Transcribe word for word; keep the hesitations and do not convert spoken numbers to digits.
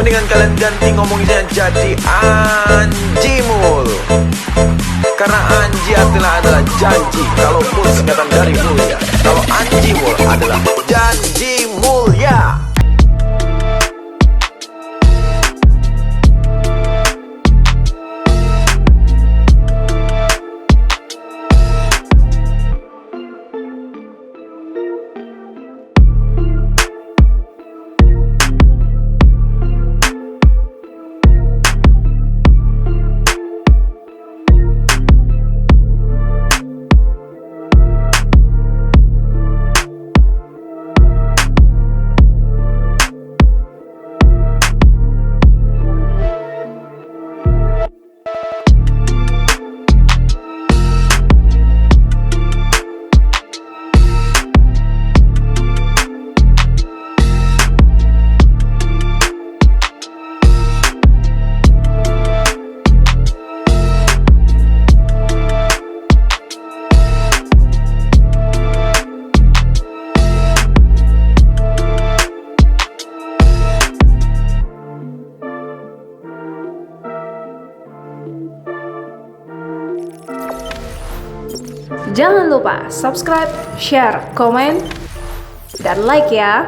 Dengan kalian ganti ngomongnya jadi Anji Mul. Karena Anji artinya adalah janji. Kalau Mul singkatan dari mulia. Kalau Anji Mul adalah janji mulia. Jangan lupa subscribe, share, komen, dan like ya.